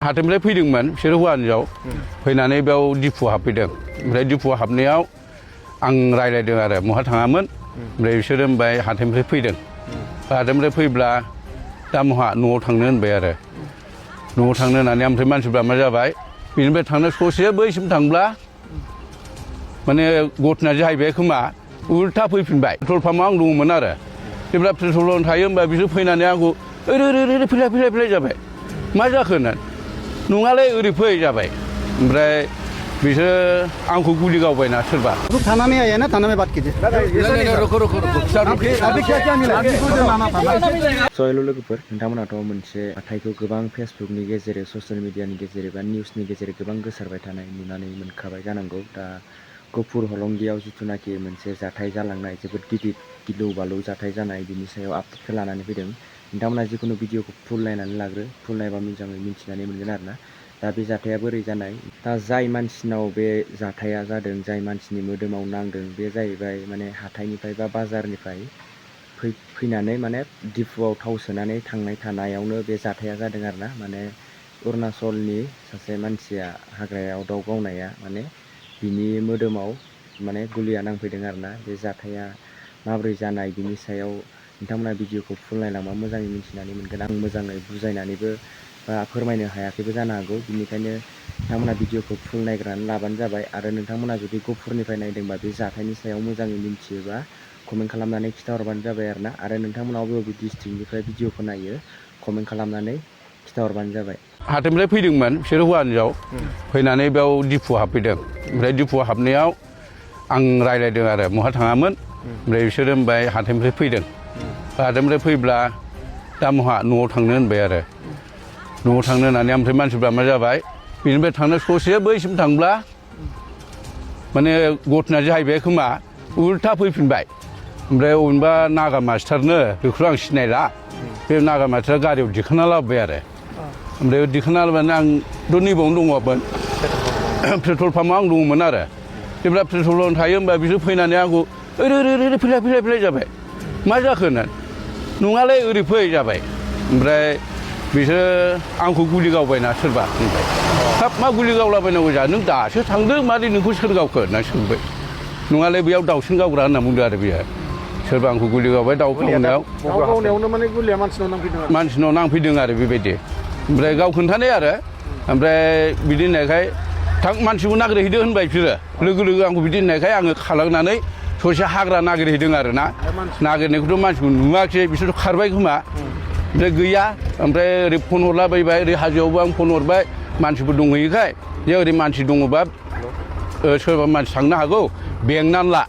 हाथायनिफ्राय फैदोंमोन बिसोर हौवा हिनजाव फैनानै बेयाव डिपु हाबफैदों ओमफ्राय डिपु हाबनायाव आं रायलायदों आरो बहा थाङामोन ओमफ्राय बिसोरो होनबाय हाथायनिफ्राय फैदों हाथायनिफ्राय फैब्ला दा महा न'आव थांनो होनबाय आरो न'आव थांनो होननानै ओमफ्राय मानसिफ्रा मा जाबाय बेनिफ्राय थांनो ससे बैसिम थांब्ला माने घटना जाहैबाय खोमा उल्था फैफिनबाय पेट्रल पाम्पआव आं दङमोन आरो जेब्ला पेट्रल पाम्पआव थायो होनबा बिसोर फैनानै आंखौ ओरै फैलाय जाबाय मा जाखो होननानै नङालै ओरै फै जाबाय ओमफ्राय बिसोर आंखौ गुलि गावबायना सोरबा थाना में आया ना थाना में बात कीजिए सहेल' लोगोफोर नोंथांमोनाथ' मोनसे हाथायखौ गोबां फेसबुकनि गेजेरजों ससियेल मिडियानि गेजेरजों बा निउसनि गेजेरजों गोबां गोसारबाय थानाय नुनानै मोनखाबाय जानांगौ दा गहपुर हलंगियाव जिथुनाखि मोनसे जाथाय जालांनाय जोबोद गिदिर गिलु बालु जाथाय जानाय बिनि सायाव आपडेटखौ लानानै फैदों नोंथांमोना जिखुनु भिडिअखौ फुल नायनानै लाग्रो फुल नायबा मोजाङै मिथिनानै मोनगोन आरोना दा बे जाथाया बोरै जानाय दा जाय मानसिनाव बे जाथाया जादों जाय मानसिनि मोदोमाव नांदों बे जाहैबाय माने हाथायनिफ्राय बा बाजारनिफ्राय फैनानै माने डिपुआव थाव सोनानै थांनाय थानायावनो बे जाथाया जादों आरोना माने अरुणाचलनि सासे मानसिया हाग्रायाव दाउ गावनाया माने बिनि मोदोमाव माने गुलिया नांफैदों आरोना बे जाथाया माबोरै जानाय बिनि सायाव नोंथांमोना भिडिअखौ फुल नायलांबा मोजाङै मिथिनानै मोनगोन आं मोजाङै बुजायनानैबो बा फोरमायनो हायाखैबो जानो हागौ बिनिखायनो नोंथांमोना भिडिअखौ फुल नायग्रानै लाबानो जाबाय आरो नोंथांमोना जुदि गहपुरनिफ्राय नायदोंबा बे जाथायनि सायाव मोजाङै मिथियोबा कमेन्ट खालामनानै खिथाहरबानो जाबाय आरोना आरो नोंथांमोना बबे डिस्ट्रिक्टनिफ्राय भिडिअखौ नायो कमेन्ट खालामनानै खिथाहरबानो जाबाय हाथायनिफ्राय फैदोंमोन बिसोर हौवा हिनजाव फैनानै बेयाव डिपु हाबफैदों ओमफ्राय डिपु हाबनायाव आं रायलायदों आरो बहा थाङामोन ओमफ्राय बिसोरो होनबाय हाथायनिफ्राय फैदों हाथायनिफ्राय फैब्ला दा महा न'आव थांनो होनबाय आरो न'आव थांनो होननानै ओमफ्राय मानसिफ्रा मा जाबाय बेनिफ्राय थांनो ससे बैसिम थांब्ला माने घटना जाहैबाय खोमा उल्था फैफिनबाय ओमफ्राय अबेबा नागा मास्टारनो बेखौ आं सिनायला बे नागा मास्टारा गारियाव दिखांना लाबोबाय आरो ओमफ्राय दिखांना लाबोनानै आंथ' नैबावनो दङमोन पेट्रल पाम्पआव आं दङमोन आरो जेब्ला पेट्रल पाम्पआव थायो होनबा बिसोर फैनानै आंखौ ओरै फैलाय जाबाय मा जाखो होननानै नङालै ओरै फै जाबाय ओमफ्राय बिसोर आंखौ गुलि गावबायना सोरबा होनबाय हाब मा गुलि गावलाबायनांगौ जा नों दासो थांदों मादै नोंखौ सोर गावखो होननानै सोंबाय नङालै बेयाव दाउसिन गावग्रा होनना बुंदों आरो बेयो सोरबा आंखौ गुलि गावबाय दाउ गावनायावनो माने गुलिया मानसिनाव नांफैदों आरो बेबायदि ओमफ्राय गाव खोन्थानाय आरो ओमफ्राय बिदि होननायखाय थां मानसिखौ नागिरहैदो होनबाय बिसोरो लोगो आंखौ बिदि होननायखाय आङो खालांनानै ससे हाग्रा नागिरहैदों आरो ना नागिरनायखौथ' मानसिखौ नुवाखिसै बिसोरथ' खारबाय खोमा ओमफ्राय गैया ओमफ्राय ओरै फन हरलाबायबाय ओरै हाजोआवबो आं फन हरबाय मानसिफोर दंहैयोखाय जे ओरै मानसि दङबा सोरबा मानसि थांनो हागौ बेंनानै ला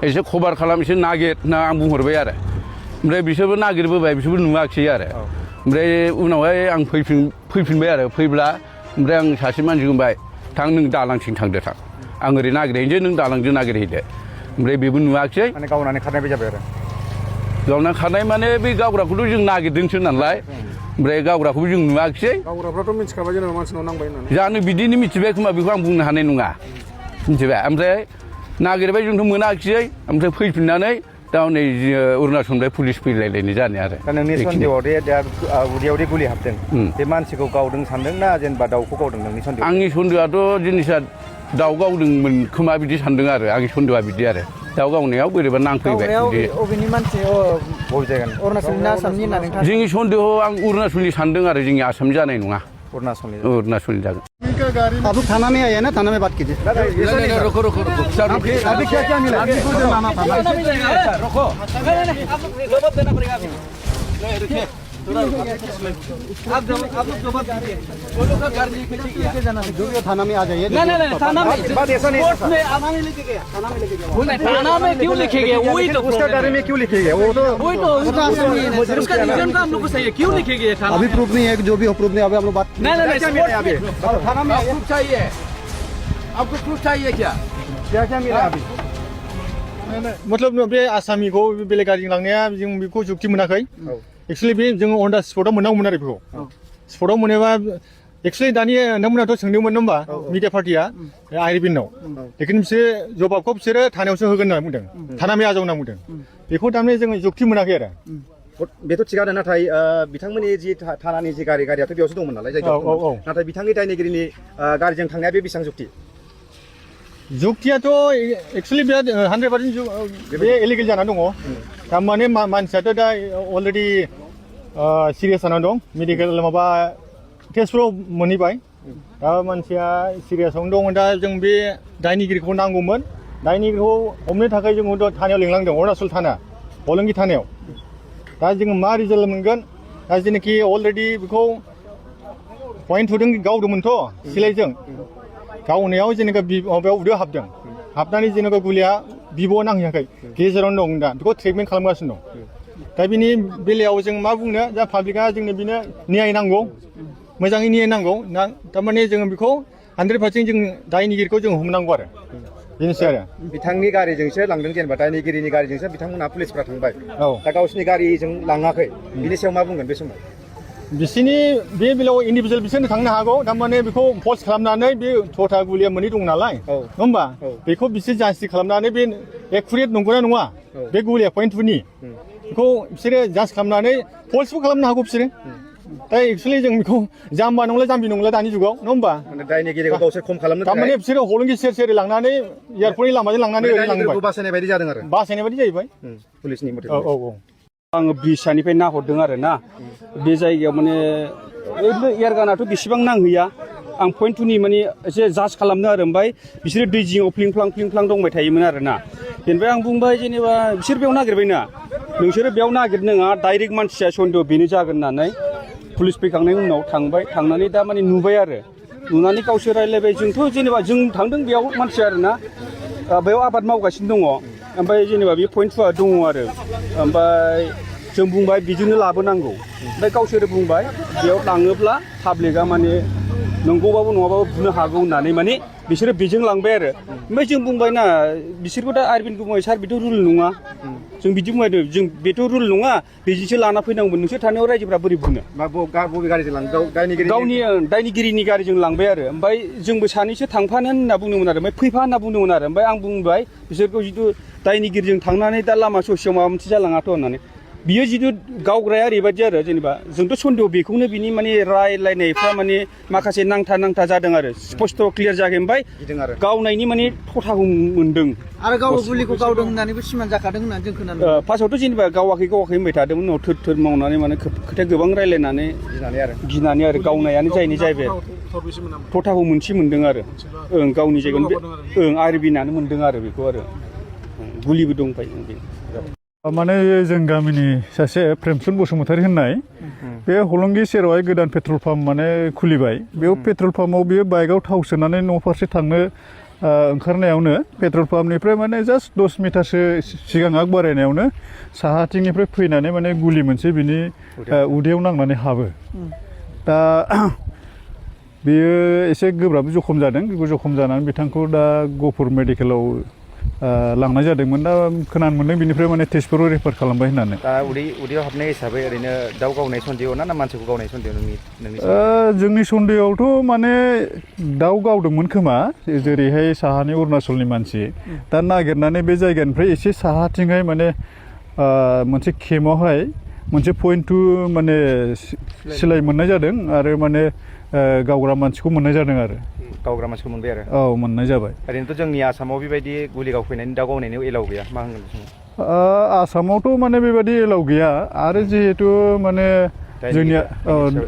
एसे खबर खालाम एसे नागिर होनना आं बुंहरबाय आरो ओमफ्राय बिसोरबो नागिरबोबाय बिसोरबो नुवाखिसै आरो ओमफ्राय उनावहाय आं फैफिनबाय आरो फैब्ला ओमफ्राय आं सासे मानसि बुंबाय थां नों दालांथिं थांदो थां आं ओरै नागिरहैनोसै नों दालांजों नागिरहैदो ओमफ्राय बेबो नुवाखिसै माने गावनानै खारनाय जाबाय आरो गावना खारनाय माने बे गावग्राखौथ' जों नागिरदोंसो नालाय ओमफ्राय गावग्राखौबो जों नुवाखिसै गावग्राफ्राथ' मिथिखाबाय जेनेबा मानसिनाव नांबाय होननानै जानो बिदिनो मिथिबाय खोमा बेखौ आं बुंनो हानाय नङा मिथिबाय ओमफ्राय नागिरबाय जोंथ' मोनाखिसै ओमफ्राय फैफिननानै दा नै अरुणाचलनिफ्राय पुलिस फैलायलायनाय जानाय आरो दा नोंनि सन्देहआव दे दा उदैयाव दे गुलि हाबदों बे मानसिखौ गावदों सानदों ना जेनेबा दाउखौ गावदों नोंनि सन्देह आंनि सन्देहआथ' जिनिसा दाउ गावदोंमोन खोमा बिदि सानदों आरो आंनि सन्देहआ बिदि आरो दाउ गावनायाव बोरैबा नांफैबाय अबेनि मानसि बबे जायगानि अरुणाचलनि आसामनि होनना नोंथाङा जोंनि सन्देहआव आं अरुणाचलनि सानदों आरो जोंनि आसामनि जानाय नङा अरुणाचलनि जागोन आप लोग थाना में आया ना थाना में बात कीजिए अभी क्या मिला आप लोग जवाब दीजिए वो लोग का घर लेके जाना है जो भी थाना में आ जाइए नहीं थाना में बात ऐसा नहीं कोर्ट में थाना में लेके गया थाना में क्यों लिखे गए वही तो उसका बारे में क्यों लिखे गए वो तो उसका रीजन का हम लोग को सही है क्यों लिखे गए थाना अभी प्रूफ नहीं है जो भी प्रूफ नहीं अभी हम लोग बात नहीं थाना में प्रूफ चाहिए आपको प्रूफ चाहिए क्या मिला अभी मतलब बे आसामिखौ बेलेग गारिजों लांनाया जों बेखौ जुक्ति मोनाखै एक्चुअली बे जों अन दा स्पटआव मोननांगौमोन आरो बेखौ स्पटआव मोनोबा एक्चुअली दानि नोंथांमोनाथ' सोंदोंमोन नङा होमबा मिडिया पार्टिया आइरिबिननाव लेकिन बिसोर जबाबखौ बिसोरो थानायावसो होगोन होनना बुंदों थाना में आ जाओ होनना बुंदों बेखौ थारमाने जोङो जुक्ति मोनाखै आरो बेथ' थिगानो नाथाय बिथांमोननि जि थानानि जि गारियाथ' बेयावसो दंमोन नालाय जायगायाव नाथाय बिथांनि दायनिगिरिनि गारिजों थांनाया बे बेसेबां जुक्ति जुक्तियाथ' एक्सुवेलि बिराद 100% बे इलिगेल जाना दङ थारमाने मानसियाथ' दा अलरेडि सिरियास जाना दं मेडिकेल माबा टेस्टफ्राव मोनहैबाय दा मानसिया सिरियासआवनो दङ दा जों बे दायनिगिरिखौ नांगौमोन दायनिगिरिखौ हमनो थाखाय जों थानायाव लिंलांदों अरुणाचल थाना हलंगि थानायाव दा जोङो मा रिजाल्ट मोनगोन दा जेनाखि अलरेडि बेखौ पइन्ट थुदों गावदोंमोनथ' सिलाइजों गावनायाव जेनेबा माबायाव उदैयाव हाबदों हाबनानै जेनेबा गुलिया बिब'आव नांहैयाखै गेजेरावनो दं दा बेखौ ट्रिटमेन्ट खालामगासिनो दं दा बिनि बेलायाव जों मा बुंनो दा पाब्लिकआ जोंनो बिनो न्याय नांगौ मोजाङै न्याय नांगौ थारमाने जोङो बेखौ 100% जों दायनिगिरिखौ जों हमनांगौ आरो बेनोसै आरो बिथांनि गारिजोंसो लांदों जेनेबा दायनिगिरिनि गारिजोंसो बिथांमोना पुलिसफ्रा थांबाय दा गावसिनि गारिजों लाङाखै बिनि सायाव मा बुंगोन बे समाव बिसोरनि बे बेलायाव इन्डिभिजुवेल बिसोरनो थांनो हागौ थारमाने बेखौ पस्ट खालामनानै बे थथा गुलिया मोननै दं नालाय नङा होमबा बेखौ बिसोर जान्सि खालामनानै बे एकुरेट नंगौना नङा बे गुलिया पइन्ट टुनि बेखौ बिसोरो जान्स खालामनानै पस्टबो खालामनो हागौ बिसोरो दा एक्सुवेलि जों बेखौ जाम्बा नंला जाम्बि नंला दानि जुगाव नङा होमबा दायनिगिरिखौ गावसोर खम खालामनो थारमाने बिसोरो हलंगि सेर सेर लांनानै एयारपर्टनि लामाजों लांनानै लांबाय बासायनाय बायदि जादों आरो बासायनाय बायदि जाहैबाय पुलिसनि मथे आङो ब्रिजसानिफ्राय नाहरदों आरो ना बे जायगायाव माने ओरैनो एयारगानाथ' बेसेबां नांहैया आं पइन्ट टुनि माने एसे जाज खालामदों आरो ओमफ्राय बिसोरो दै जिङाव फ्लिंफ्लां दंबाय थायोमोन आरो ना बेनिफ्राय आं बुंबाय जेनेबा बिसोर बेयाव नागिरबायना नोंसोरो बेयाव नागिरनोङा डाइरेक्ट मानसिया सन्देह बेनो जागोन होननानै पुलिस फैखांनायनि उनाव थांनानै दा माने नुबाय आरो नुनानै गावसोर रायज्लायबाय जोंथ' जेनेबा जों थांदों बेयाव मानसि आरो ना बेयाव आबाद मावगासिनो दङ ओमफ्राय जेनेबा बे पइन्ट टुआ दङ आरो ओमफ्राय जों बुंबाय बिदिनो लाबोनांगौ ओमफ्राय गावसोर बुंबाय बेयाव लाङोब्ला पाब्लिकआ माने नंगौबाबो नङाबाबो बुनो हागौ होननानै माने बिसोरो बेजों लांबाय आरो ओमफ्राय जों बुंबायना बिसोरबो दा आरबिन बुंबाय सार बेथ' रुल नङा जों बिदि बुंबाय जों बेथ' रुल नङा बिदिसो लाना फैनांगौमोन नोंसोर थानायाव रायजोफ्रा बोरै बुंनो बबे गारिजों लांदों गावनि दायनिगिरिनि गारिजों लांबाय आरो ओमफ्राय जोंबो सानैसो थांफानो होनना बुंदोंमोन आरो ओमफ्राय फैफा होनना बुंदोंमोन आरो ओमफ्राय आं बुंबाय बिसोरखौ जिथु दायनिगिरिजों थांनानै दा लामा ससेयाव माबा मोनसे जालाङाथ' होननानै बियो जिथु गावग्राया ओरैबायदि आरो जेनेबा जोंथ' सन्देह बेखौनो बिनि माने रायलायनायफ्रा माने माखासे नांथा जादों आरो स्पष्ट क्लियार जायाखै ओमफ्राय गावनायनि माने थथाखौ मोन्दों आरो गाव गुलिखौ गावदों होननानैबो सिमान जाखादों होननानै जों खोनादों फार्स्टआवथ' जेनेबा गावाखै होनबाय थादोंमोन उनाव थोर मावनानै माने खोथाया गोबां रायलायनानै गिनानै आरो गावनायानो जाहैबाय थथाखौ मोनसे मोन्दों आरो गावनि जायगायाव आरबिनानो मोन्दों आरो बेखौ आरो गुलिबो दंफायो माने जों गामिनि सासे प्रेमचन बसुमतारी होननाय बे हलंगि सेरावहाय गोदान पेट्रल पाम्प माने खुलिबाय बेयाव पेट्रल पाम्पआव बेयो बाइकआव थाव सोनानै न' फारसे थांनो ओंखारनायावनो पेट्रल पाम्पनिफ्राय माने जास्ट 10 मिटारसो सिगां आग बारायनायावनो साहाथिंनिफ्राय फैनानै माने गुलि मोनसे बिनि उदैयाव नांनानै हाबो दा बेयो एसे गोब्राब जखम जादों जखम जानानै बिथांखौ दा गहपुर मेडिकेलाव लांनाय जादोंमोन दा खोनानो मोनदों बिनिफ्राय माने तेजपुराव रेफार खालामबाय होननानै दा उदैयाव हाबनाय हिसाबै ओरैनो दाउ गावनाय सन्देह ना मानसिखौ गावनाय सन्देह जोंनि सन्देहआवथ' माने दाउ गावदोंमन खोमा जेरैहाय साहानि अरुणाचलनि मानसि दा नागिरनानै बे जायगानिफ्राय एसे साहाथिंहाय माने मोनसे केम्पआवहाय मोनसे पइन्ट टु माने सिलाइ मोननाय जादों आरो माने गावग्रा मानसिखौ मोननाय जादों आरो गावग्रा मानसिखौ मोनबाय आरो औ मोननाय जाबाय ओरैनोथ' जोंनि आसामाव बेबायदि गुलि गावफैनायनि दाउ गावनायनि एलाउ गैया मा होनगोन आसामावथ' माने बेबायदि एलाउ गैया आरो जिहेतु माने जोंनिया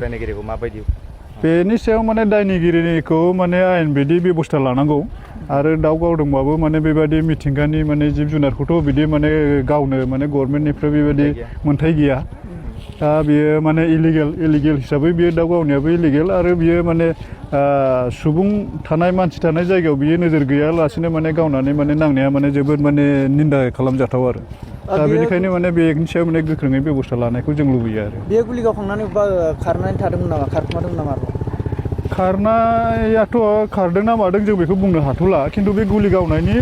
दायनिगिरिखौ माबायदि बेनि सायाव माने दायनिगिरिखौ माने आयेन बायदि बेबस्था लानांगौ आरो दाउ गावदोंबाबो माने बेबायदि मिथिंगानि माने जिब जुनारखौथ' बिदि माने गावनो माने गभर्नमेन्टनिफ्राय बेबायदि मोन्थाय गैया दा बियो माने इलिगेल हिसाबै बियो दाउ गावनायाबो इलिगेल आरो बियो माने सुबुं थानाय मानसि थानाय जायगायाव बियो नोजोर गैयालासेनो माने गावनानै माने नांनाया माने जोबोद माने निन्दा खालामजाथाव आरो दा बेनिखायनो माने बेनि सायाव माने गोख्रोङै बेबस्था लानायखौ जों लुबैयो आरो बे गुलि गावखांनानै खारनानै थादोंमोन नामा खारखुमादोंमोन नामा खारनायाथ' खारदों ना मादों जों बेखौ बुंनो हाथ'ला खिन्थु बे गुलि गावनायनि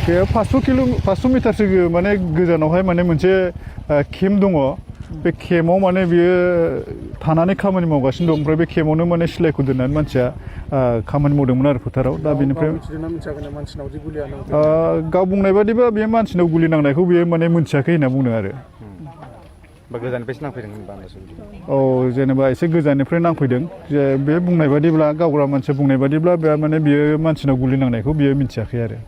बे 500 मिटारसो माने गोजानावहाय माने मोनसे केम्प दङ बे केम्पआव माने बियो थानानै खामानि मावगासिनो दं ओमफ्राय बे केम्पआवनो माने सिलाइखौ दोननानै मानसिया खामानि मावदोंमोन आरो फोथाराव दा बेनिफ्राय गाव बुंनाय बादिबा बे मानसिनाव गुलि नांनायखौ बियो माने मोनथियाखै होनना बुंदों आरो गोजाननिफ्रायसो नांफैदों औ जेनेबा एसे गोजाननिफ्राय नांफैदों जे बे बुंनाय बादिब्ला गावग्रा मानसिया बुंनाय बादिब्ला बे माने बियो मानसिनाव गुलि नांनायखौ बियो मिथियाखै आरो